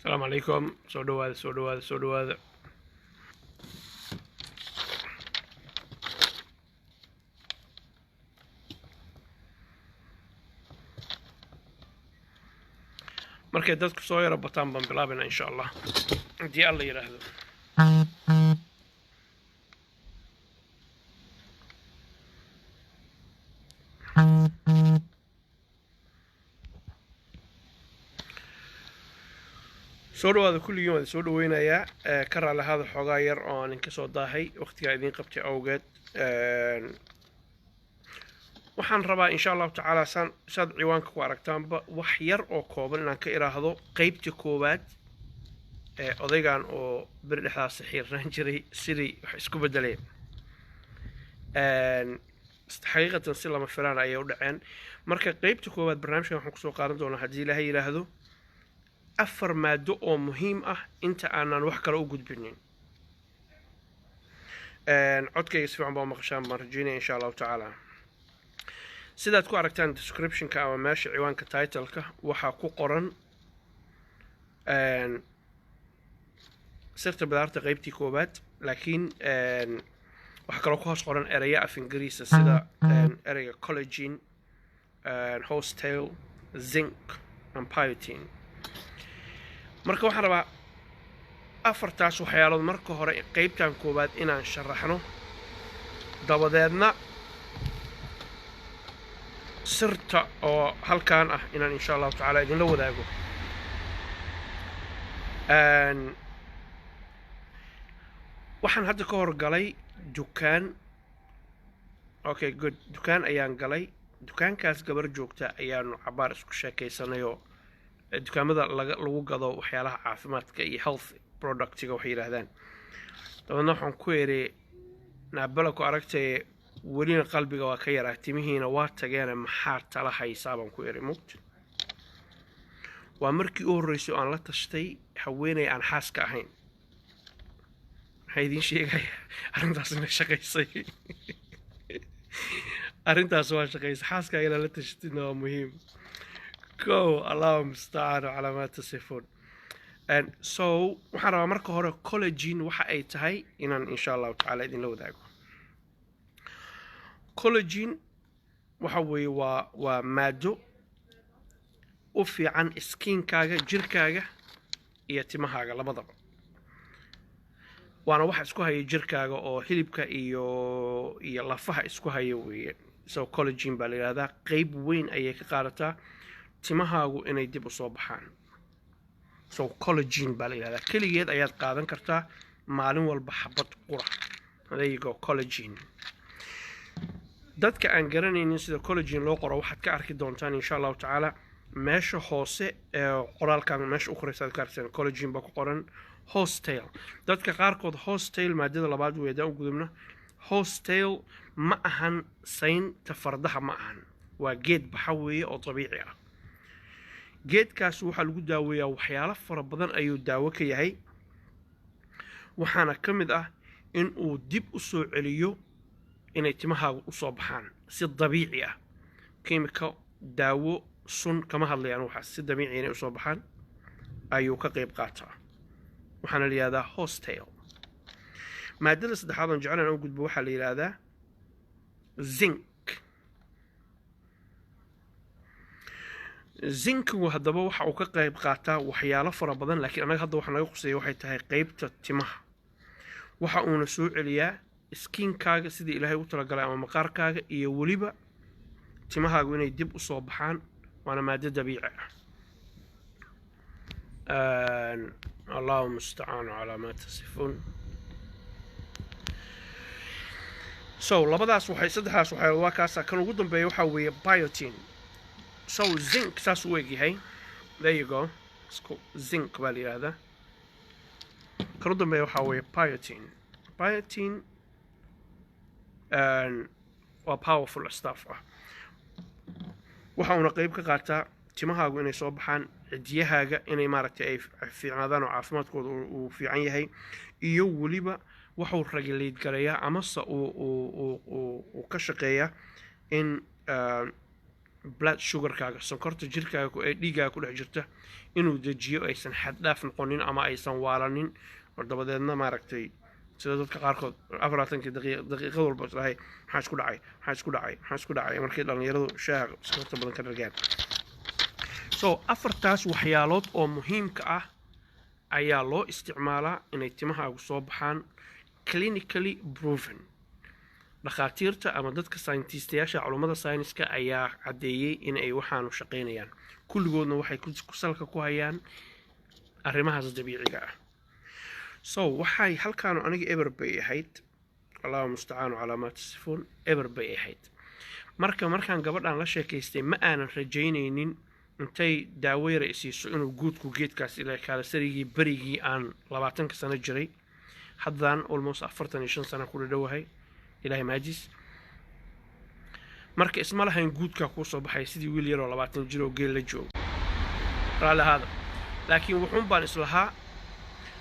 Asalaamu calaykum. Soo dhawaada, soo dhawaada, soo dhawaada. Markay dadku soo yaro bataan baan bilaabayna, insha Allah, haddii Alla yidhaahdo. Soo dhawaada kulligiin, waan soo dhaweynayaa. Ka raalli ahaada xoogaa yar oo aan idinka soo daahay waqtigaa idiin qabtay awgeed. Waxaan rabaa, insha Allahu tacaala, saan saad ciwaanka ku aragtaanba, wax yar oo kooban inaan ka iraahdo qeybta koowaad ee odaygan oo beri dhexdaas xiirnaan jiray sidii wax isku bedeleen. Xaqiiqatan si lama filaan ayay u dhaceen. Marka qeybta koowaad barnaamijkan waxaan kusoo qaadan doonaa, haddii Ilaahay yidhaahdo, afar maado oo muhiim ah inta aanan wax kale u gudbinin. Codkayga si fiican baa maqashaan baan rajeynaya, insha Allahu tacaala. Sidaad ku aragtaan descriptionka ama meesha ciwaanka, titleka, waxaa ku qoran Sirta Bidaarta qeybtii koowaad, laakiin waxaa kaloo ku hoos qoran ereya af Ingiriisa, sida ereyga collagen, horsetail, zinc and biotin. Marka waxaan rabaa afartaas waxyaalood marka hore qeybtan koowaad inaan sharaxno, dabadeedna sirta oo halkan ah inaan, insha Allahu tacaala, idinla wadaago. Waxaan hadda ka hor galay dukaan. Okay, good. Dukaan ayaan galay. Dukaankaas gabar joogta ayaanu cabaar isku sheekaysanayoo dukaamada laga lagu gado waxyaalaha caafimaadka iyo health productiga waxay yidhaahdaan. Dabeedna waxaan ku iri, "Naabala ku aragtaye, welina qalbiga waa ka yaraa, timihiina waa tageene, maxaa tala haysaa?" baan ku iri. Mugta waa markii u horreysay oo aan la tashtay haweeney aan xaaska ahayn. Maxaa idiin sheegaya? Arrintaas ina shaqaysay. Arrintaas waa shaqaysay. Xaaskaaga inaad la tashatidna waa muhiim. Ko Allahu mustacaan calaa maa tasifuun. So waxaan rabaa marka hore collagen waxa ay tahay inaan, insha Allahu tacaala, idinla wadaago. Collagen waxa weeye waa maado u fiican skinkaaga, jirkaaga iyo timahaaga labadaba, waana waxa isku haya jirkaaga oo hilibka iyo lafaha isku haya weeye. So collagen baa la yidhahdaa. Qeyb weyn ayay ka qaadataa timahaagu inay dib u soo baxaan. So collagen baa la yidhahdaa. Keligeed ayaad qaadan kartaa maalin walba xabad qura. There you go, collagen. Dadka aan garanaynin sida collagen loo qoro, waxaad ka arki doontaan, insha Allahu tacaala, meesha hoose ee qoraalkan. Meesha u koraysa aad ka arkitaan collagen baa ku qoran. Horsetail, dadka qaarkood horsetail maadada labaad wey. Haddaan u gudubno, horsetail ma ahan saynta fardaha, ma ahan. Waa geed baxa weeye oo dabiici ah. Geedkaas waxaa lagu daaweeyaa waxyaalo fara badan ayuu daawo ka yahay, waxaana ka mid ah in uu dib u soo celiyo inay timahaagu u soo baxaan si dabiici ah. Kimiko, daawo, sun kama hadlayaan. Waxaas si dabiici inay usoo baxaan ayuu ka qayb qaataa. Waxaana la yidhahdaa horsetail. Maadada saddexaad oon jeclaan u gudbo waxaa la yidhaahdaa zinc. Zinkigu haddaba waxa uu ka qayb qaataa waxyaalo fara badan, laakiin annaga hadda waxa naga quseeya waxay tahay qeybta timaha. Waxa uuna soo celiyaa skinkaaga sidii Ilaahay u talagalay ama maqaarkaaga iyo weliba timahaagu inay dib u soo baxaan, waana maado dabiici ah. Allahu mustacaanu calaa maa tasifuun. So labadaas waxay, saddexdaas waxay waa kaasa. Kan ugu dambeeya waxaa weeye biotin. So zinc saas u egyahay. There you go. Isku zinc baa la yidhahdaa. Kan u dambeeya waxaa weeye biotin. Biotin waa powerful stuff ah. Waxa uuna qeyb ka qaataa timahaagu inay soo baxaan, cidiyahaaga inay maaragtay ay fiicnaadaan oo caafimaadkooda uu fiican yahay, iyo weliba waxuu regulate gareeyaa amase uu ka shaqeeyaa in Blood sugarkaaga, sonkorta jirkaaga ee dhiiggaaga ku dhex jirta inuu dejiyo, aysan xaddhaaf noqonin ama aysan waalanin, oo dabadeedna maaragtay sida dadka qaarkood 24-kii daqiiqad walba islahay, "Maxaa isku dhacay? Maxaa isku dhacay? Maxaa isku dhacay?" markay dhallinyaradu shaaha sonkorta badan ka dhargaan. So afartaas waxyaalood oo muhiimka ah ayaa loo isticmaalaa inay timahaagu soo baxaan, clinically proven. Dhakhaatiirta ama dadka sayintistayaasha, culummada sayniska ayaa caddeeyey in ay waxaanu shaqaynayaan. Kulligoodna waxay ku salka ku hayaan arrimahaas dabiiciga ah. So waxay halkaanu aniga eber bay ahayd, allahu mustacaanu calaa maa tasifuun, eber bay ahayd. Marka markaan gabadhan la sheekaystay, ma aanan rajaynaynin intay daawo yara isiiso inuu guudku geedkaas ilaa kaalasarigii berigii aan 20-ka sano jiray. Haddaan almost 45 sano ku dhadhowahay, Ilaahay maajis. Marka isma lahayn guudkaa kuu soo baxay sidii wiil yaroo 20 jir oo geel la joogo, raalli ahaada. Laakiin wuxuun baan islahaa,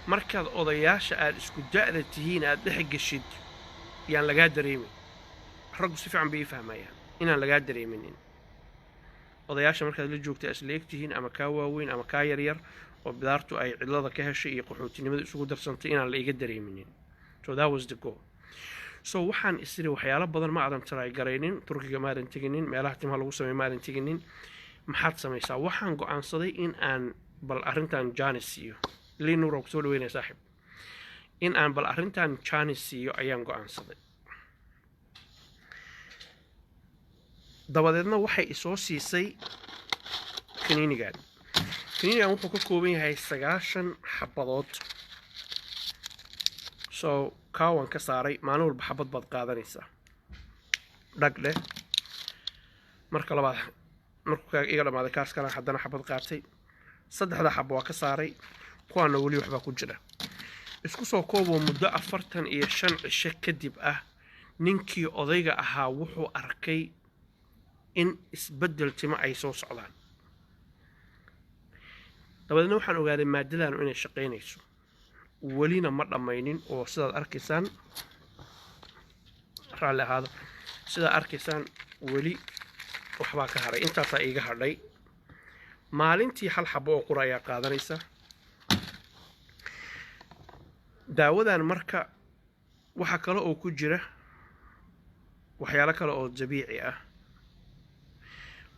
markaad odayaasha aad isku da'da tihiin aad dhex geshid, yaan lagaa dareemin. Raggu si fiican bay ii fahmayaan, inaan lagaa dareeminin odayaasha markaad la joogta isla eg tihiin, ama kaa waaweyn ama kaa yaryar, oo bidaartu ay cidlada ka heshay iyo qaxootinimada isugu darsantay, inaan la iga dareeminin. So that was the goal. So waxaan isiri, waxyaalo badan ma aadan try garaynin, Turkiga ma aadan teginin, meelaha timaha lagu sameeyo ma aadan teginin, maxaad samaysaa? Waxaan go-aansaday in aan bal arrintan chance siiyo. Linuur oo kusoo dhaweynaya saaxib, in aan bal arrintan chance siiyo ayaan go-aansaday. Dabadeedna waxay isoo siisay kaniinigan. Kaniinigan wuxuu ka kooban yahay 90 xabadood. So kaawan ka saaray. Maalin walba xabad baad qaadanaysaa, dhag dheh. Marka labaad markuu iga dhamaaday kaas kalan, haddana xabad qaatay. Saddexda xab waa ka saaray, kuwaana weli waxbaa ku jira. Isku soo kooboo, muddo 45 cisho kadib ah, ninkii odayga ahaa wuxuu arkay in isbeddel timo ay soo socdaan. Dabadeedna waxaan ogaaday maadadanu inay shaqaynayso. Welina ma dhammaynin oo sidaad arkaysaan, raalli ahaado, sidaad arkaysaan weli waxbaa ka hadhay. Intaasaa iiga hadhay. Maalintii hal xabo oo qura ayaa qaadanaysa daawadan. Marka waxa kale oo ku jira waxyaalo kale oo dabiici ah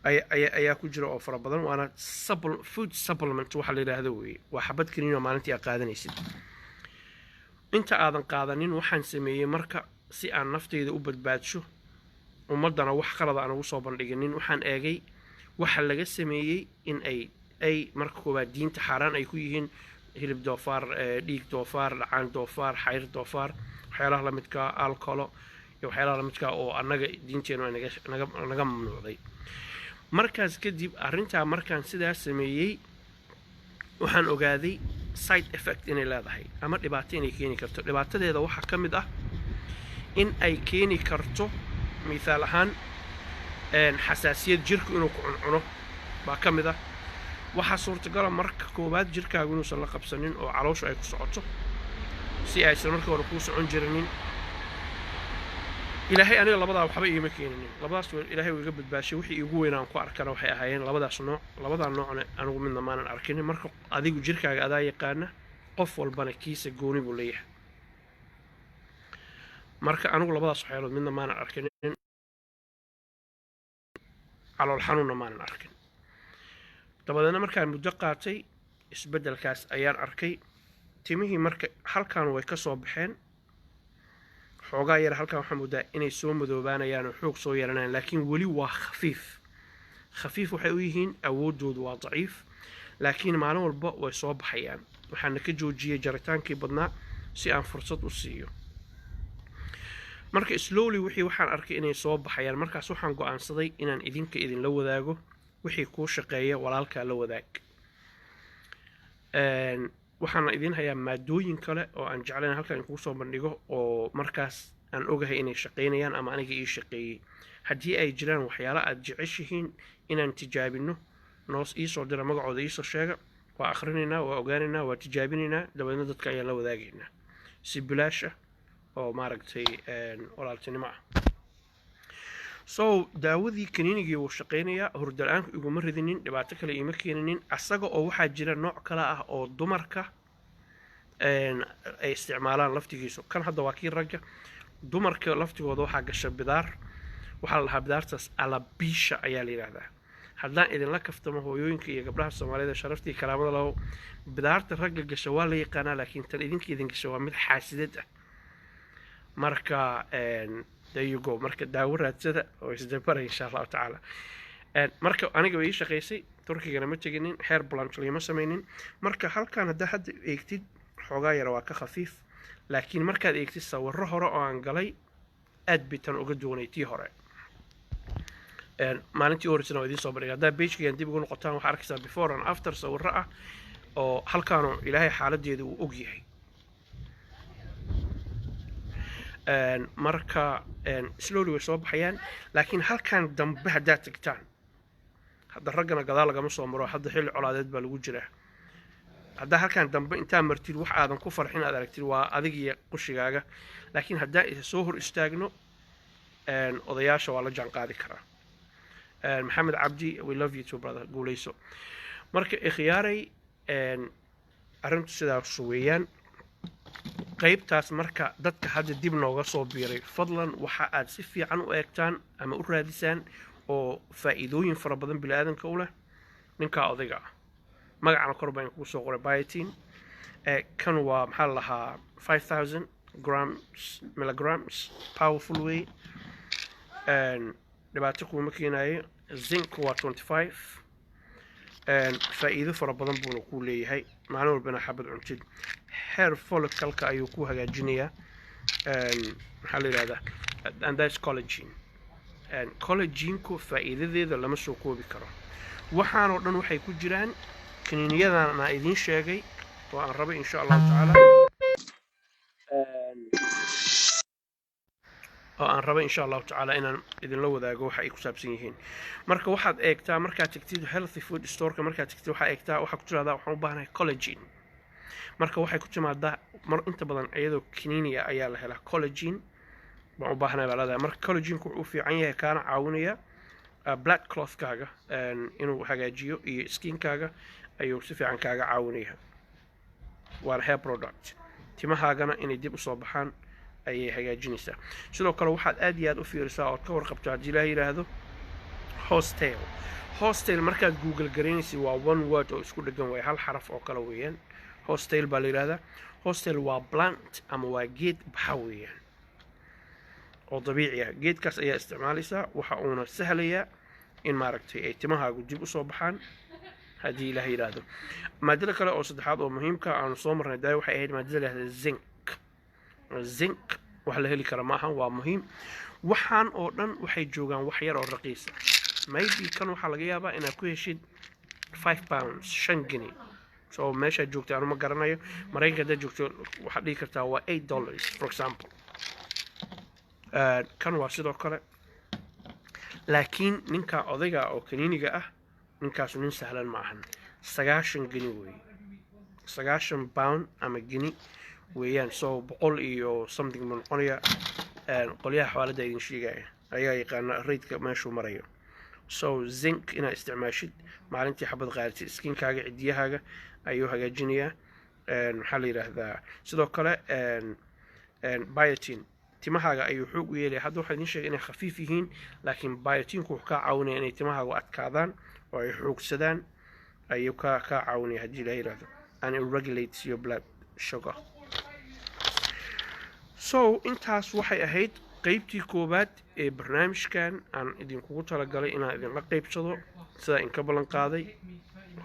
ayaa ku jira oo fara badan, waana food supplement waxa la yidhaahdo weeye. Waa xabad kaniin oo maalintii aad qaadanaysid. Inta aadan qaadanin, waxaan sameeyey marka, si aan naftayda u badbaadsho, ummaddana wax qalada aan ugu soo bandhiginin, waxaan eegay waxa laga sameeyey in ay marka koowaad diinta xaaraan ay ku yihiin: hilib doofaar, dhiig doofaar, dhacaan doofaar, xayr doofaar, waxyaalaha lamidka, alcolo iyo waxyaalaha lamidka oo annaga diinteenu ay naga mamnuucday. Markaas kadib, arrintaa markaan sidaas sameeyey, waxaan ogaaday side effect inay leedahay ama dhibaato inay keeni karto. Dhibaatadeeda waxaa ka mid ah in ay keeni karto, mithaal ahaan, xasaasiyad, jirku inuu ku cuncuno baa ka mid ah. Waxaa suurtagala marka koowaad jirkaagu inuusan la qabsanin oo calooshu ay ku socoto si aysan markii hore kuu socon jirinin. Ilaahay aniga labadaa waxba iima keeninin, labadaas Ilaahay uu iga badbaashay. Wixii iigu weyn aan ku arkana waxay ahaayeen labadaas nooc. Labadaa noocna anigu midna maanan arkinin. Marka adigu jirkaaga adaa yaqaana, qof walbana kiisa gooni buu leeyahay. Marka anigu labadaas waxyaalood midna maanan arkinin, calool xanuunna maanan arkin. Dabadeedna markaan muddo qaatay, isbeddelkaas ayaan arkay. Timihii marka halkan way ka soo baxeen xoogaa yar. Halkan waxaa moodaa inay soo madoobaanayaan oo xoog soo yeelanayaan, laakiin weli waa khafiif khafiif waxay u yihiin, awooddoodu waa daciif, laakiin maalin walba way soo baxayaan. Waxaana ka joojiyey jaritaankii badnaa si aan fursad u siiyo. Marka slowly wixii waxaan arkay inay soo baxayaan. Markaas waxaan go-aansaday inaan idinka idinla wadaago. Wixii kuu shaqeeya walaalkaa la wadaag. Waxaana idiin hayaa maadooyin kale oo aan jeclayn halkan kuu soo bandhigo, oo markaas aan ogahay inay shaqaynayaan ama aniga ii shaqeeyey. Haddii ay jiraan waxyaalo aad jeceshihiin inaan tijaabino, noos iisoo dira, magacooda iisoo sheega. Waa akhrinaynaa, waa ogaanaynaa, waa tijaabinaynaa, dabeedna dadka ayaan la wadaagaynaa si bilaash ah oo maaragtay walaaltinimo ah. So daawadii kaniinigii wuu shaqaynayaa, hurda-la-aanku iguma ridinin, dhibaato kale iima keeninin. Asaga oo waxaa jira nooc kale ah oo dumarka ay isticmaalaan laftigiisu. Kan hadda waa kii ragga. Dumarka laftigooda waxaa gasha bidaar, waxaa la dhahaa bidaartaas alopecia ayaa la yidhaahdaa. Haddaan idinla kaftamo, hooyooyinka iyo gabdhaha Soomaalida sharaftii karaamada lahow, bidaarta ragga gasha waa la yaqaanaa, laakiin tan idinka idin gasha waa mid xaasidad ah. Marka there you go. Marka daawo raadsada oo isdabara, insha Allahu tacaala. Marka aniga way ii shaqaysay, Turkigana ma teginin, hair plant liima samaynin. Marka halkan haddaa hadda eegtid, xoogaa yara waa ka khafiif, laakiin markaad eegtid sawirro hore oo aan galay, aad bay tan uga duwanay tii hore. Maalintii u horreysana waa idiin soo bandhigay. Haddaa page-kaygan dib ugu noqotaan, waxaa arkaysaa before and after sawirro ah oo halkaanu Ilaahay xaaladeeda uu og yahay. Marka slowly way soo baxayaan, laakiin halkan dambe haddaad tagtaan hadda, raggana gadaal lagama soo maro, hadda xilli colaadeed baa lagu jiraa. Haddaa halkan dambe intaa martid, wax aadan ku farxin aad aragtid, waa adig iyo qushigaaga. Laakiin haddaan isa soo hor istaagno, odayaasha waa la jaan qaadi karaa. Maxamed Cabdi, we love you too, brother, guuleyso. Marka ikhyaaray, arrintu sidaas weeyaan qaybtaas. Marka dadka hadda dib nooga soo biiray, fadlan waxa aad si fiican u eegtaan ama u raadisaan oo faa'iidooyin fara badan bini'aadanka u leh ninkaa odayga ah. Magacana kor baan kugu soo qoray, biotin. Kan waa, maxaa la lahaa, 5000 grams, milligrams, powerful way, dhibaato kuuma keenayo. Zinc waa 25, faa'iido fara badan buuna ku leeyahay. Maalin walbana xabad cuntid, hair follicle-ka ayuu ku hagaajinayaa. Maxaa la yidhahdaa, and that's collagen. Collagenku faa'iidadeeda lama soo koobi karo. Waxaanoo dhan waxay ku jiraan kaniiniyadan aan idiin sheegay oo aan rabay, insha Allahu tacaala, oo aan rabay, insha Allahu tacaala, inaan idinla wadaago waxa ay ku saabsan yihiin. Marka waxaad eegtaa markaad tagtid healthy food store-ka, markaad tagtid waxaa eegtaa, waxaa ku tirahdaa, "Waxaan u baahanahay collagen." Marka waxay ku timaadaa mar inta badan iyadoo kaniiniya ayaa la helaa. "Collagen baan u baahanahay," baa leedahay. Marka collagenku wuxuu u fiican yahay, kaana caawinaya blood clot-kaaga inuu hagaajiyo iyo skin-kaaga ayuu si fiican kaaga caawinaya. Waana hair product, timahaagana inay dib usoo baxaan ayay hagaajinaysaa. Sidoo kale waxaad aad iyo aad u fiirisaa ood ka warqabto, haddii Ilaah yidhaahdo, horsetail. Horsetail markaad Google garaynaysid, waa one word oo isku dhegan waay, hal xaraf oo kale weeyaan. Horsetail baa la yidhahdaa. Horsetail waa plant ama waa geed baxa weeyaan oo dabiici ah. Geedkaas ayaa isticmaalaysaa, waxa uuna sahlayaa in maaragtay ay timahaagu dib usoo baxaan, haddii Ilaah yidhaahdo. Maadada kale oo saddexaad oo muhiimka aanu soo marnay daaya waxay ahayd maadada la yidhahda zinc. Zinc wax la heli kara ma ahan, waa muhiim. Waxaan oo dhan waxay joogaan wax yar oo raqiisa. Maybe kan waxaa laga yaabaa inaad ku heshid £5, 5 gini. So meeshaad joogta anu ma garanayo. Maraykanka haddaad joogto, waxaad dhihi kartaa waa $8, for example. Kan waa sidoo kale, laakiin ninka odayga oo kaniiniga ah, ninkaasu nin sahlan ma ahan. 90 gini weeye, 90 pound ama gini weeyaan. So boqol iyo something buu noqonaya. Qolyaha xawaalada idin sheegaya ayaa yaqaana rate-ka meeshuu marayo. So zinc inaad isticmaashid, maalintii xabad qaadatid, skin-kaaga, cidiyahaaga ayuu hagaajinayaa. Maxaa la yidhaahdaa, sidoo kale biotin timahaaga ayuu xoog u yeelaya. Hadda waxaa idiin sheegay inay khafiif yihiin, laakiin biotinku wuxuu kaa caawinaya inay timahaagu adkaadaan oo ay xoogsadaan ayuu kaa caawinaya, haddii la yidhaahdo, and it regulates your blood sugar. So intaas waxay ahayd qeybtii koowaad ee barnaamijkan aan idinkugu talagalay inaan idinla qeybsado. Sidaa inka ballan qaaday,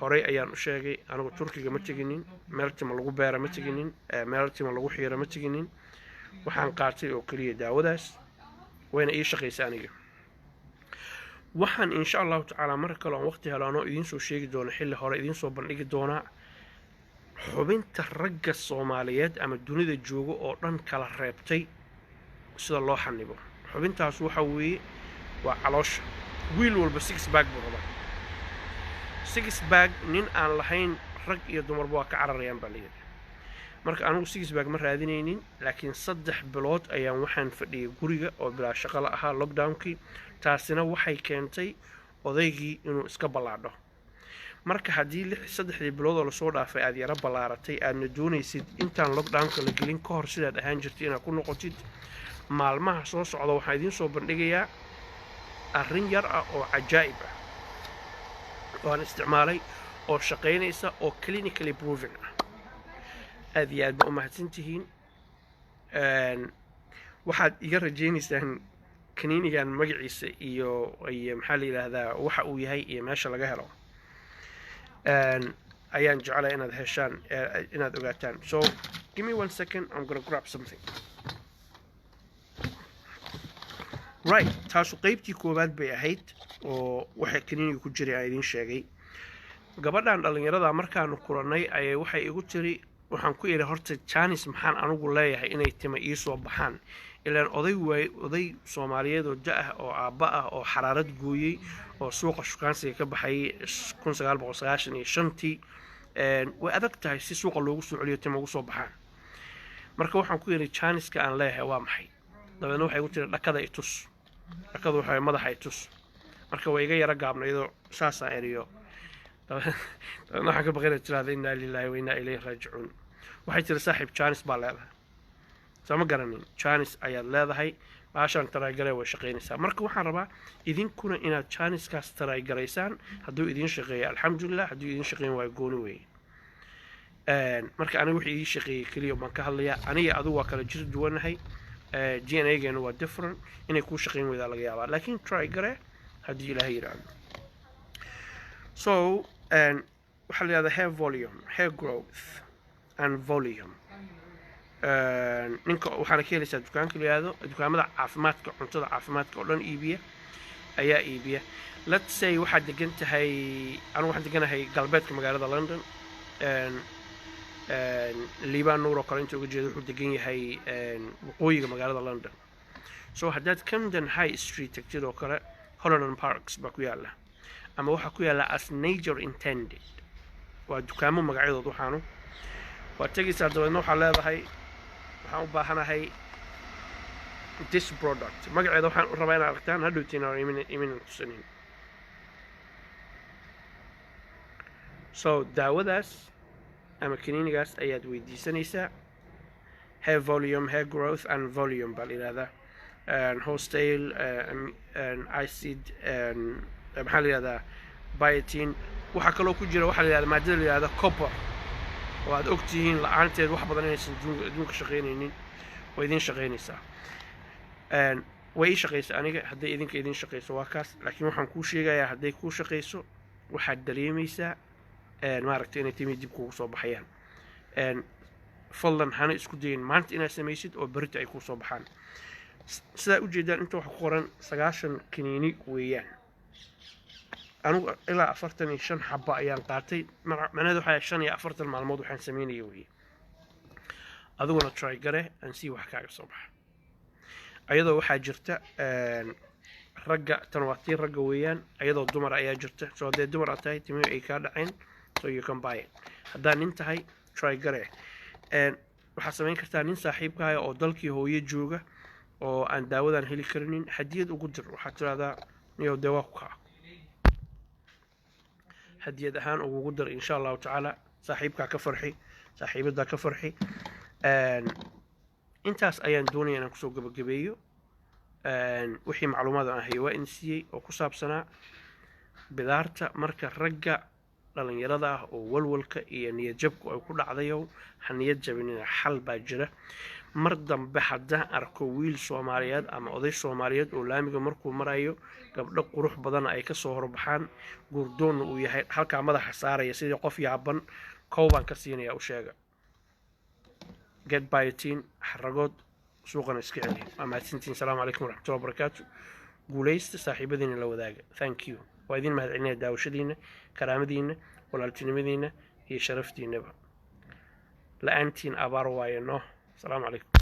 horey ayaan u sheegay, anigu Turkiga ma teginin, meel tima lagu beera ma teginin, meel tima lagu xiira ma teginin. Waxaan qaatay oo keliya daawadaas, wayna ii shaqaysa aniga. Waxaan, insha Allahu tacaala, mar kale oon waqti helo anoo idiin soo sheegi doono, xilli hore idiin soo bandhigi doonaa xubinta ragga Soomaaliyeed ama dunida jooga oo dhan kala reebtay sida loo xanibo. Xubintaas waxa weeye waa caloosha. Wiil walba six pack buu rabaa. Six pack nin aan lahayn, rag iyo dumarba waa ka cararayaan baa layidhi. Marka anigu six pack ma raadinaynin, laakiin 3 bilood ayaan waxaan fadhiyay guriga oo bilaa shaqo la ahaa lockdown-kii. Taasina waxay keentay odaygii inuu iska ballaadho. Marka haddii 3-dii bilood oo lasoo dhaafay aad yaro ballaaratay, aadna doonaysid intaan lockdownka la gelin ka hor sidaad ahaan jirtay inaad ku noqotid, maalmaha soo socda waxaan idiin soo bandhigayaa arrin yar ah oo cajaa'ib ah oo aan isticmaalay oo shaqaynaysa oo clinically proven ah. Aad iyo aad ba u mahadsan tihiin. Waxaad iga rajaynaysaan kaniinigan magaciisa iyo maxaa la yidhaahdaa, waxa uu yahay iyo meesha laga helo ayaan jeclay inaad heshaan, inaad ogaataan. So give me one second, I'm gonna grab something. Right, taasu qeybtii koowaad bay ahayd oo waxa kaniiniga ku jiray aan idiin sheegay. Gabadhan dhallinyarada markaanu kulannay ayay waxay igu tiri, waxaan ku idhi, "Horta chance maxaan anigu leeyahay inay tima ii soo baxaan? Ilaan oday waay, oday Soomaaliyeed oo da ah oo aabba ah oo xaraarad gooyey oo suuqa shukaansiga ka baxay 1995-tii, way adag tahay si suuqa loogu soo celiyo tima ugu soo baxaan." Marka waxaan ku yidhi, "Chance-ka aan leeyahay waa maxay?" Dabeedna waxay igu tiri, "Dhakada i tus." Dhakadu waxay madaxa i tus. Marka way iga yaro gaabnaydoo saasaan eriyo. Dabeedna waxaan ka baqay tiraahda, "Innaa lilaahi wa innaa ilayhi raajicuun." Waxay tiri, "Saaxiib, chance baa leedahay." Soo ma garanin, chance ayaad leedahay, baashaan try garee, way shaqaynaysaa. Marka waxaan rabaa idinkuna inaad chance-kaas try garaysaan. Hadduu idiin shaqeeyo, alxamdulilah. Hadduu idiin shaqeyn waayo, gooni weeye. Marka aniga wixii ii shaqeeyey keliya baan ka hadlayaa. Aniga adigu waa kala jir duwanahay, DNA-geena waa different. Inay kuu shaqeyn weydaa laga yaabaa, laakiin try garee haddii Ilaahay yidhaahdo. So waxaa la yidhahdaa hair volume, hair growth and volume. Ninka waxaana ka helaysaa dukaanka la yihahdo, dukaamada caafimaadka, cuntada caafimaadka oo dhan iibiya ayaa iibiya. Let's say waxaad degan tahay, anigu waxaan deganahay galbeedka magaalada London. Liibaan Nuur oo kale inta uga jeeda wuxuu degan yahay waqooyiga magaalada London. So haddaad Camden High Street tagtid oo kale, Holland Parks baa ku yaala, ama waxaa ku yaalla As Nature Intended. Waa dukaamo magacyadood. Waxaanu waad tegaysaa, dabeedna waxaa leedahay, "Waxaan u baahanahay this product." Magaceeda waxaan u rabaa inaad aragtaan hadhowtiin iminan tusanin. So daawadaas ama kaniinigaas ayaad weydiisanaysaa. Hair volume, hair growth and volume baa la yidhahdaa. Horsetail acid, maxaa la yidhahdaa, biotin. Waxaa kaloo ku jira waxaa la yidhahda maadada la yidhahda copper, oo aad og tihiin la-aanteed wax badan inaysan adduunka shaqaynaynin. Way idin shaqaynaysaa, way ii shaqaysa aniga. Hadday idinka idin shaqayso, waa kaas. Laakiin waxaan kuu sheegayaa, hadday kuu shaqayso, waxaad dareemaysaa, maaragtay, inay timi dib kugu soo baxayaan. Fadlan hana isku dayin maanta inaad samaysid oo berita ay kuu soo baxaan. Sidaa ujeedaan, inta waxa ku qoran 90 kaniini weeyaan. Anigu ilaa 45 xaba ayaan qaatay. Macnaheedu waxaa 45 maalmood waxaan samaynaya weeye. Adiguna try garee aan sii wax kaaga soo baxa. Ayadoo waxaa jirta ragga, tan waa tii ragga weeyaan. Ayadoo dumar ayaa jirta. So haddee dumar aad tahay, timihi ay kaa dhaceen, so you can buy it. Haddaa nin tahay, try garee. Waxaad samayn kartaa nin saaxiibkaaga oo dalkii hooyo jooga oo aan daawadan heli karinin hadiyad ugu dir. Waxaad tirahdaa, "Niyow, dee waa ku kaa," hadiyad ahaan ugugu dar. Insha Allahu tacaala saaxiibkaa ka farxi, saaxiibadaa ka farxi. Intaas ayaan doonaya inaan kusoo gabagabeeyo. Wixii macluumaad aan hayo waa in siiyey oo ku saabsanaa bidaarta. Marka ragga dhalinyarada ah oo walwalka iyo niyad jabku ay ku dhacdayow, ha niyad jabinina, xal baa jira. Mar dambe haddaan arko wiil Soomaaliyeed ama oday Soomaaliyeed oo laamiga markuu marayo gabdho qurux badanna ay kasoo horbaxaan, guurdoonna uu yahay, halkaa madaxa saaraya sidii qof yaaban, kow baan ka siinaya. U sheega, get biotin, xaragood, suuqana iska celi. Waa mahadsantihin. Salaamu calaykum waraxmatullahi wabarakaatu. Guulaysta, saaxiibadiina la wadaaga. Thank you. Waa idin mahadcelinaya daawashadiina, karaamadiina, walaaltinimadiina iyo sharaftiinaba. La-aantiin abaar waaye no. Asalaamu calaykum.